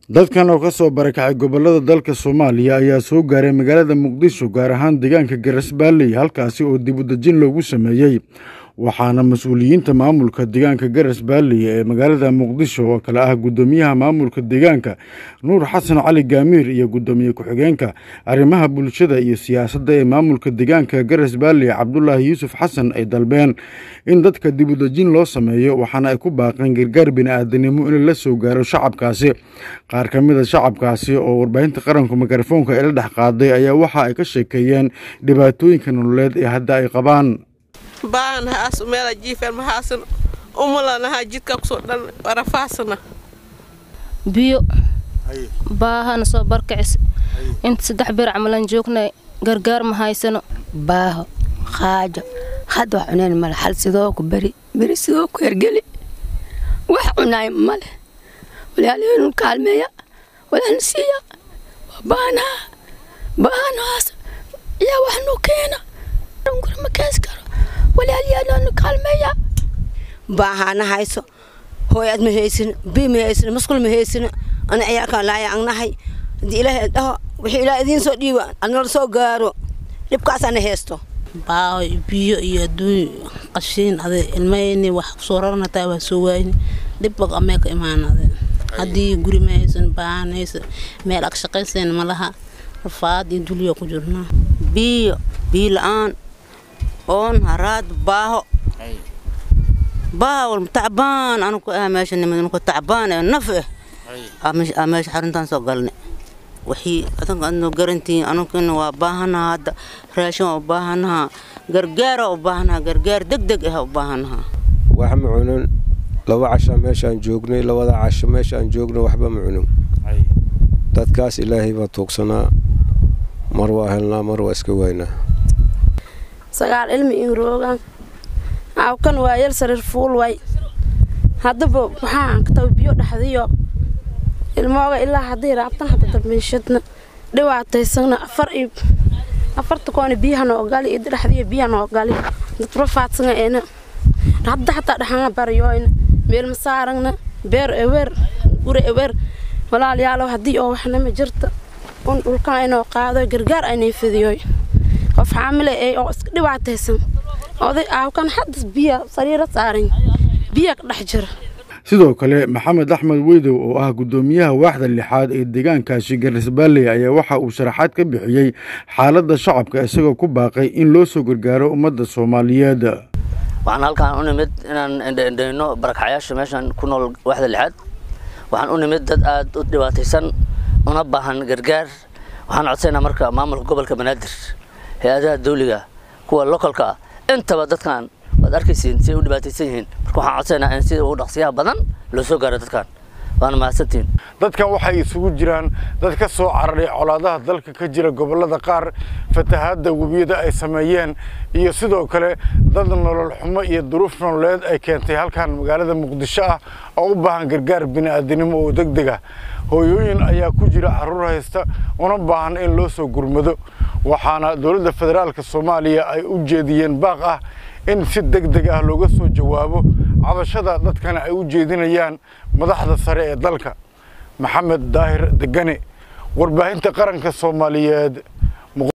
Dadkan oo ka soo barakacay gobollada dalka Soomaaliya ayaa soo gaaray magaalada Muqdisho, gaar ahaan deegaanka Garas Baalley, halkaasi oo dib u dejin loogu sameeyey. Waxaana mas-uuliyiinta maamulka deegaanka Garas Baalley ee magaalada Muqdisho oo kale ah guddoomiyaha maamulka deegaanka Nuur Xasan Cali Gaamiir iyo guddoomiye ku-xigeenka arrimaha bulshada iyo siyaasadda ee maamulka deegaanka Garas Baalley Cabdulaahi Yuusuf Xasan ay dalbeen in dadka dib u dejin loo sameeyo, waxaana ay ku baaqeen gargaar bini'aadanimo in la soo gaaro shacabkaasi. Qaar ka mid a shacabkaasi oo warbaahinta qaranku mikrofoonka ila dhex qaaday ayaa waxa ay ka sheekeeyeen dhibaatooyinka nololeed ee hadda ay qabaan. Baahan haasu meela jiifeen mahaasan umulanaha jidka kusoo dhan rafaasana. Biyo baahana soo barkicis inta 3 bir camalan joognay, gargaar ma haysano. Baaho qaajo hadda wax cunayn male, hal sidoo ku beri beri sidoo ku hergeli wax cunaay male. Walaalahaynu kaalmeeya, walaalna siiya. Waa baahanaha, baahanahaas yaa wax noo keena guri ma kees karo. Walaalyaaloonu kaalmeeya. Baahana hayso, hooyaad ma haysin, bii ma haysin, musqul ma haysin. Ana ciyaalkaan laaya angnahay. Haddii Ilaahay dhaho wixii Ilaah idiin soo dhiiba anala soo gaaro, dhibkaasaana haysto. Baaho, biyo iyo adduun qashiin ade ilmahayni wax kusoo raran hataa waa soo waayni. Dhib bag amee ka imaanade haddii guri ma haysan, baahan haysa, meel ag shaqaysayn ma laha, rafaad iyo dulyo ku jirnaa. Biyo, biyo la-aan, oon, haraad, baaho, baaho tacbaan anu ku ah meesha nimid nuku tacbaan ee naf eh aa meesha xaruntaan soo galnay. Wixii adanka aad noo garantihiin, anukina waa baahanaha hadda, raashin waa u baahanaha, gargaara u baahanaha, gargaar deg deg ah u baahanaha. Wax ma cunin. 2 casha meeshaan joognay, labada casho meeshaan joognay waxba ma cunin. Dadkaas Ilaahay baa tuugsanaa, mar waa helnaa, mar waa iska waynaa. 9 ilmi in roogan aawkan waa yal sariir fuul way. Haddaba waxaan ka tabi biyo dhexdiyo ilmooga ilaa haddii raabtan hadda dambiishadna dhibaataysana afar iyo afarta koona biyaha noo gali iyo dhexdiyo biyaha noo gali. Dad rafaadsana eena hadda xataa dhaxanga baryoyna meel ma saaragna, beer ewer, guri ewer. Walaalayaalow, haddii oo waxna ma jirta un dhulkan inoo qaado, gargaar aynay fidiyoy. Qof xaamile ee oo iska dhibaataysan, oday aawkan hadda biya sariiro saaran, biya ka dhex jira. Sidoo kale Maxamed Axmed Weydow oo ah guddoomiyaha waaxda lixaad ee deegaankaasi Garas Baalley ayaa waxa uu sharaxaad ka bixiyey xaaladda shacabka, isagoo ku baaqay in loo soo gargaaro ummadda Soomaaliyeed. Waxaan halkaan u nimid inaan indhaindhayno barakacyaasha meeshan ku nool waaxda lixaad. Waxaan u nimid dad aad u dhibaataysan una baahan gargaar. Waxaan codsaynaa marka maamulka gobolka Banaadir, hay-adaha dawliga, kuwa localka ah intaba. Dadkan waad arkaysiin si ay u dhibaataysan yihiin. Marka waxaan codsaynaa in sida ugu dhaqsiyaha badan loo soo gaaro dadkan, waana mahadsantihiin. Dadkan waxay isugu jiraan dad ka soo cararay colaadaha dalka ka jira gobollada qaar, fatahaadda webiyada ay sameeyeen, iyo sidoo kale dad nolol xumo iyo duruuf nololeed ay keentay halkan magaalada Muqdisho ah oo u baahan gargaar bini'aadanimo oo deg deg ah. Hooyooyin ayaa ku jira carruur haysta una baahan in loo soo gurmado, waxaana dowladda federaalka Soomaaliya ay u jeediyeen baaq ah in si deg deg ah looga soo jawaabo cabashada dadkana ay u jeedinayaan madaxda sare ee dalka. Maxamed Daahir Degane, warbaahinta qaranka Soomaaliyeed.